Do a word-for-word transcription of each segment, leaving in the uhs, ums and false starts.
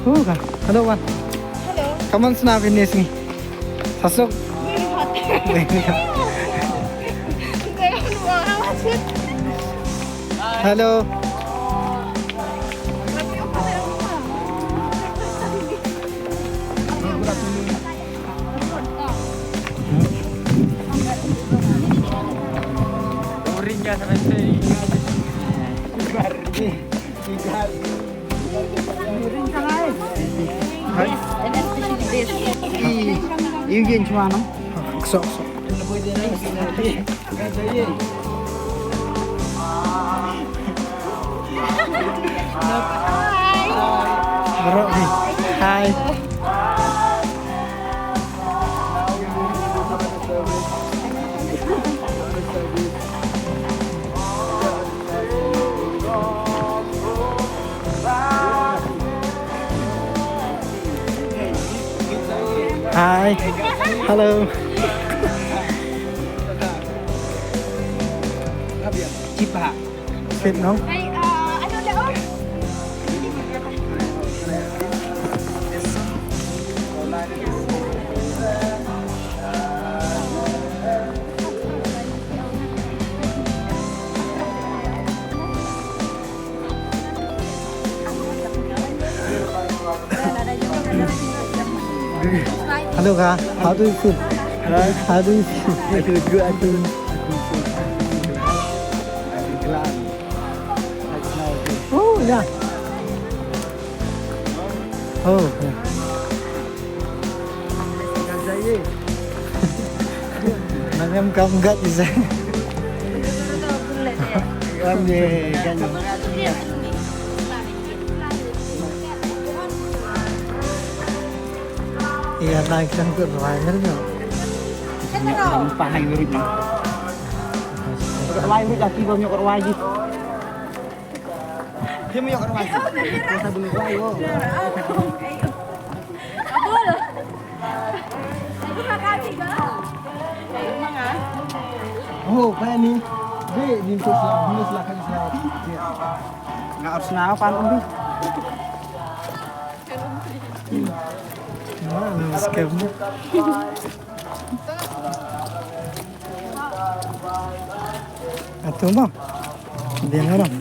Hello, wan. Hello. Kaman sna Venice ni. Sasok. Hello. Yu gen chwa no? Kso, kso. Bro, hi. Hi. Hi. Hello. Sit, no? Hello, Kha. How do you feel? Huh? How do you feel? I feel good. I feel, I feel so, I feel glad. Like, smile good. Oh, yeah. Oh, yeah. Nang em kam gat isa. One day, kan. Iya, naik sang tu rwai ngerti. Nampak hai murid ni. Rwai murid laki bang nyok rwai ji. Dia mau nyok rwai ji. Kita belum rwai, oh. Abul. Terima kasih, Bang. Oh, kayak ni. Dek, ni tu sila, ni sila kan sila. Nggak harus nawa pan umbi. Mana scam ni? Atu mo. Dia ngarang.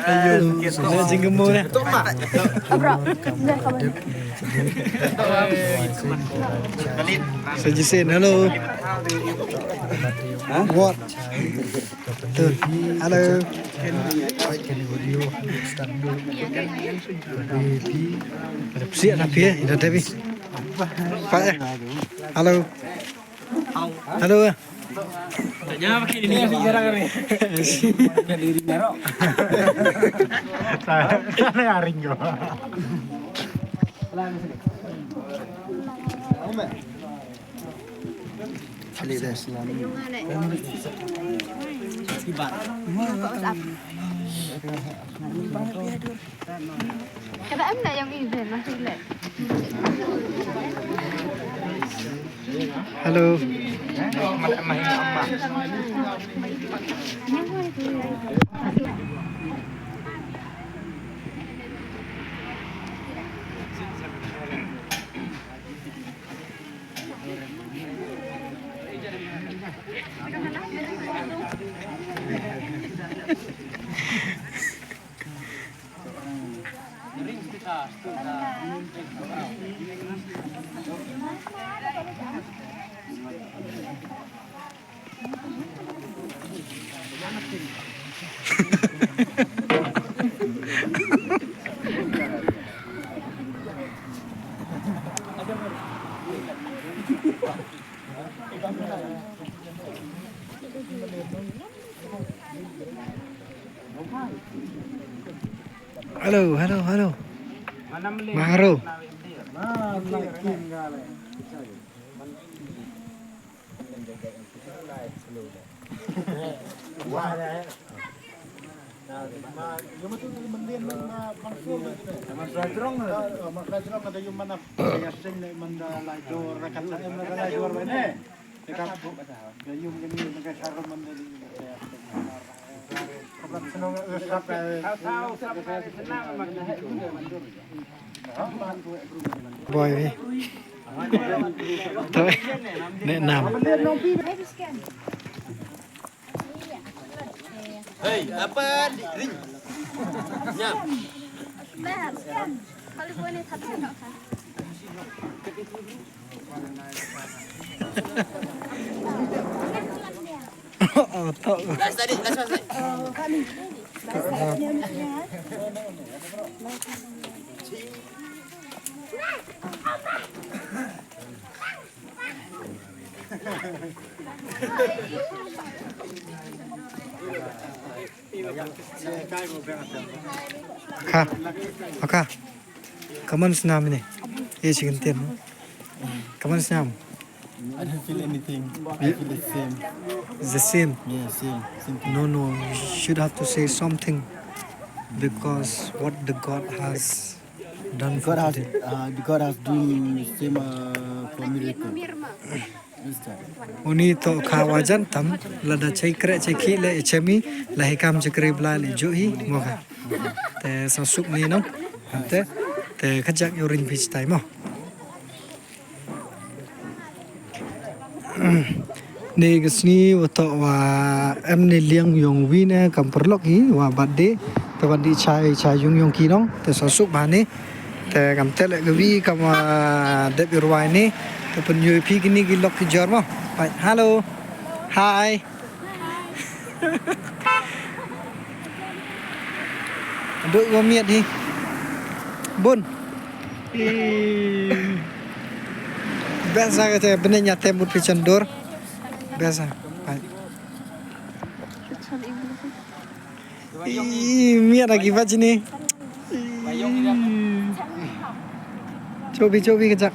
Ayo, semua jenggemur ya. Abra. Dah, kawan. Sajisin, hello. What? Tu, hello. Siap tapi ya, dah tapi. Pak ya. Hello. Hello. Tanya apa kini? Ini jarang ni. Diri merok. Sana, sana aring ko. Cali dah selama. Ibar. Kada em na yang izin masih le. Hello. Hello, hello, hello. Maro. Boy, eh. Thôi, nè nằm. Hey, apa di ring? Nyam. Oh, tak. Last tadi, last, last. Ka, ka. Kaman snam ini. Eh, chicken tin. Kaman snam. I don't feel anything. I feel the same. It's the same. Yeah, same. Same thing. No, no. You should have to say something because what the God has done for God has, today. Uh, the God has doing the same uh, for miracle. This time. Uni to ka wajan tam lada chai kre chai ki le chemi la hikam chakri bla le juhi moga. Te sa suk ni no. Te te kajak yorin pitch time mo. Ni ka sngi wa to wa em ni liang yong wi ne kam perlok hi wa bat de te ban di chai chai yung yong ki nong te sa suk ba ni te kam tel ka wi kam wa dep irwai ni te pun yoi pi ki ni ki lok ki jor mo. Bye. Hello. Hi. Duk wa miet hi. Bun. Biasa ka te bene nya tem mut pichon dur. Biasa. Ih, miet lagi bajini. Chobi chobi kejap.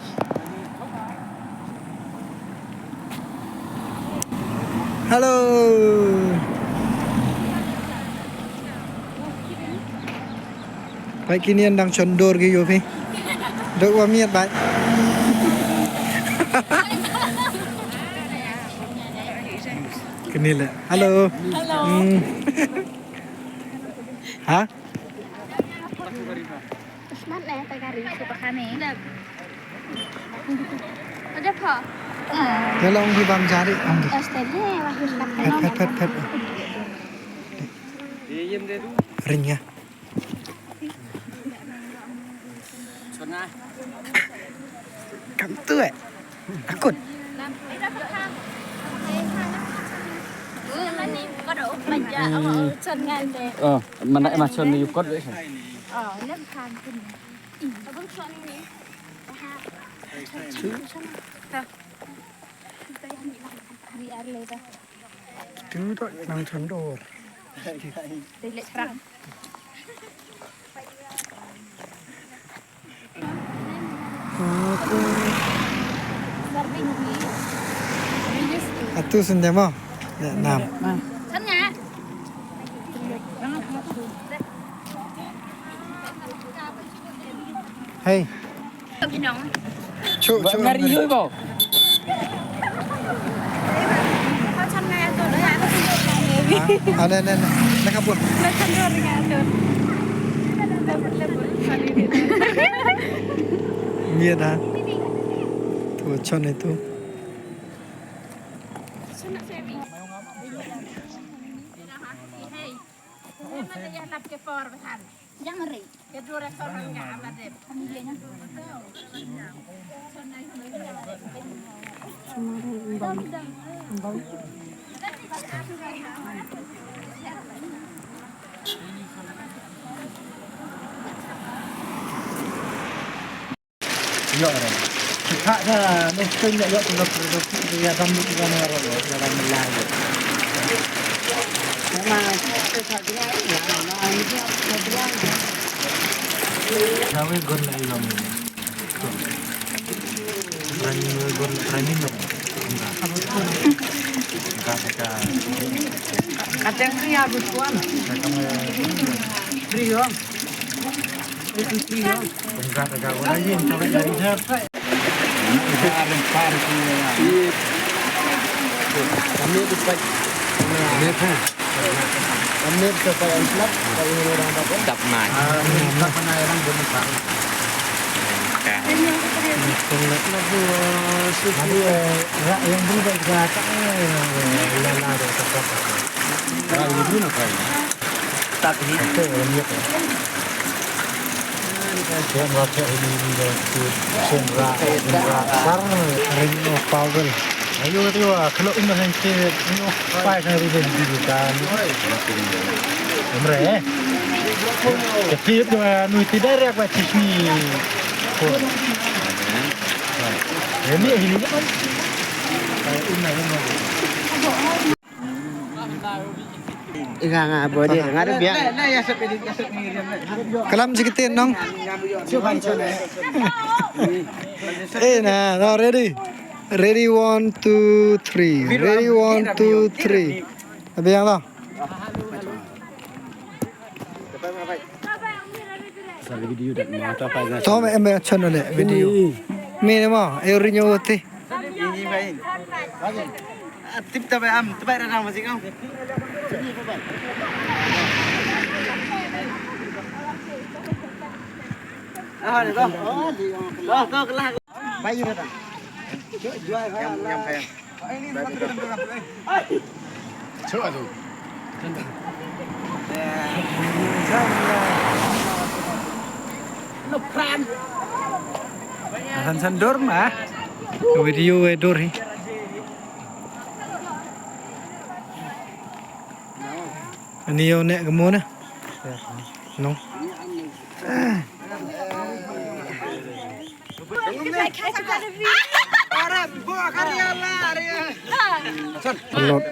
Hello. Bai kini dang chondor ki yo phi. Dok wa miet bai. Kini le. Hello. Hello. Hmm. Ha? Smat ne ta kari. Ada apa? Hello, ong ki bam jari, ong ki. Phet, phet, phet, phet. Ring ya. Kam tu eh. Akut. Oh, mana emang chon ni yukot deh. Tu tak nang cendor. Atu sendema. Ya, nam. Hey. Chu, chu, ngari ngari. Yu bo. Ha? Ah, ne, ne, ne. Ne ka bun. Miet ha. Tu chon itu. Ïoh re. Kita dah nak ïoh tu dah perlu tu ïa dam tu dah nak ïoh ïa dam lai. Nama kita tak dengar ya. Nama kita tak dengar. Nawe gon na ilom. Rani gon rani no. Ka ka. Kateng ni abut kuan. Priyo. Priyo. Ka ka gon rani no. Kami tu pakai. Kami tu pakai envelope, pakai orang apa? Dap mai. Ah, dap mai orang bunuh. Tapi, eh, yang berubah juga tak, eh, lama ada tetap. Orang bunuh apa? Tak ni. Sien ra phi hi ni ni sien ra ra sar ring no pawel. Ayo ayo khlo um han ke no pai na ri den di ka ni. Umre. Ke ti no nu ti dai re ba ti ni. Ko. Ni hi ni. Ai um na no. Nga nga bodi nga ada biang. Kalam sekitin nong. Eh na, no, ready. Ready, one, two, three. Ready, one, two, three. Biang lah. Tom em channel video. Mene ma, e rinyo te. Tip tabai am, tabai rana masih kau. Ah, ni kau. Kau kau kelah. Bayu rana. Nyam nyam kaya. Cuba tu. Asan sandur mah. Video edor hi. Ani yo nek kemo na. No. Lot.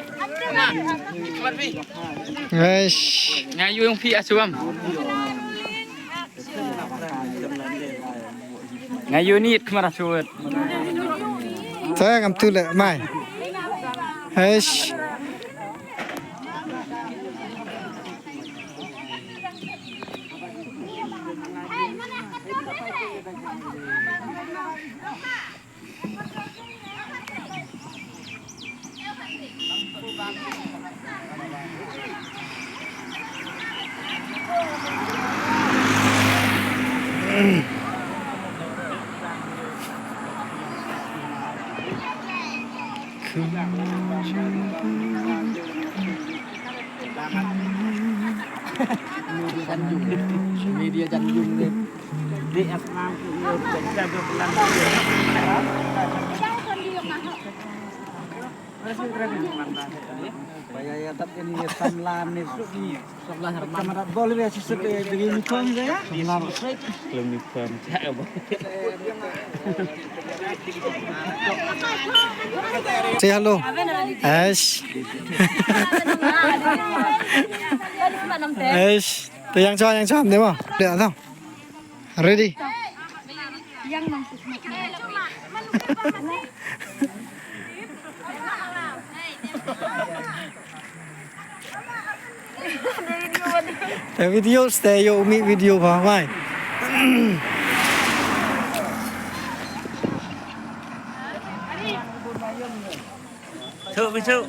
Guys. Nga yu yong phi asuam. Nga yu nit kemar asuat. Saya ngam tu le mai. Guys. Media janjung ni. Di asma ku. Paya ya tap ini samlan ni. Samlan bol ya sisip di uniform ya. Uniform. Say hello. Ash. Ash. Te yang chwa, yang chwa, demo. Deh, atau. Ready. Te video ste yo umi video ba mai. Chuk chuk.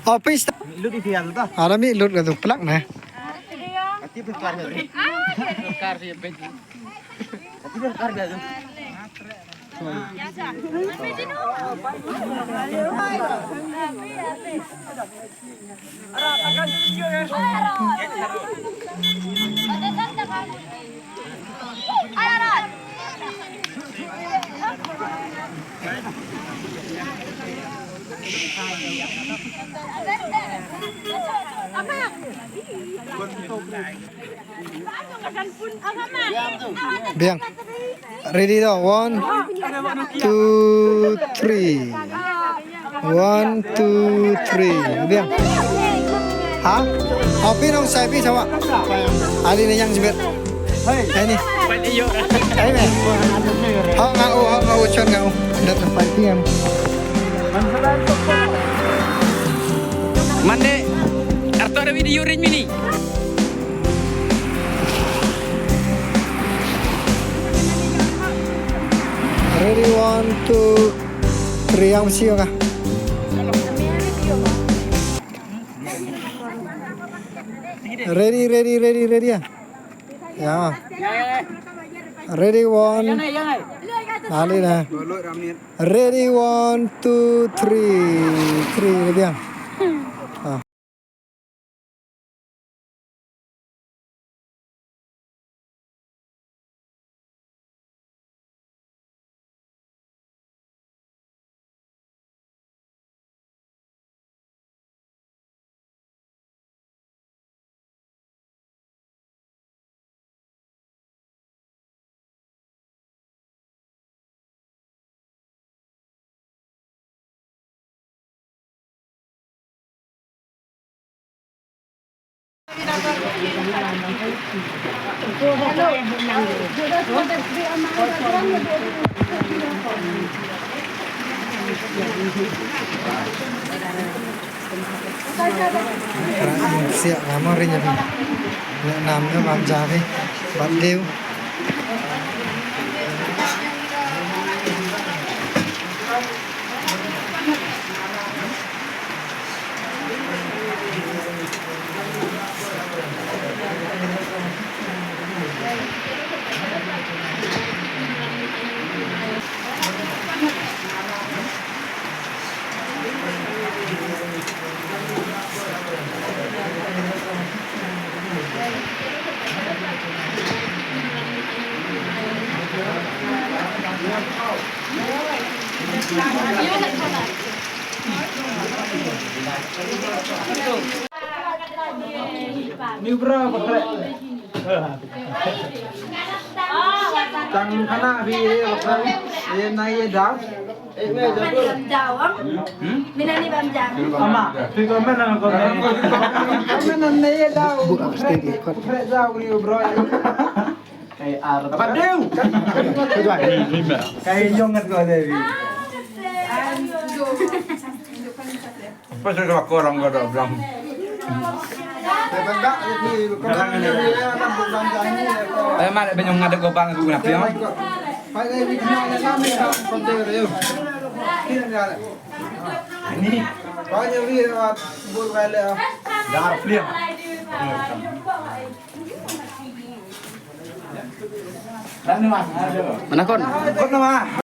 Office. Lut iti ya tu. Ada mi lut ka tu plak na. Biang. Ready, dah. One. Two, three. One, two, three. Biang. Ha? Aw, phi nong sai phi sawa. Ali ne yang sibet. Hai ni. Hai me. Ho nga u, ho nga u chon nga u. Dat five P M. Mande. Arto ada video ring mini. Ready, one, two, three, yang mesti ka. Ready, ready, ready, ready ya. Ya. Ready, one. Nali na. Ready, one, two, three. Three, ready ya. Ah. Siah ka mo ri ïa phi. Leh nam ne bam ja phi. Bam deu. Ni bra ba kre. Tang khana phi, eh, ba kre. Eh, na ye da. Bam jaw, ah? Hmm? Mina ni bam jaw. Ama, phi ko mena ko. Mena ni ye da. Kre jaw ni bro. Kai ar. Apa deu? Kai jong ngat ko deu. Pas ka korang ko dah bilang. Ai ma ben nyong ngadep ko bang ku ngap ya. Ini. Dar pliang. Mana kon? Kon nama?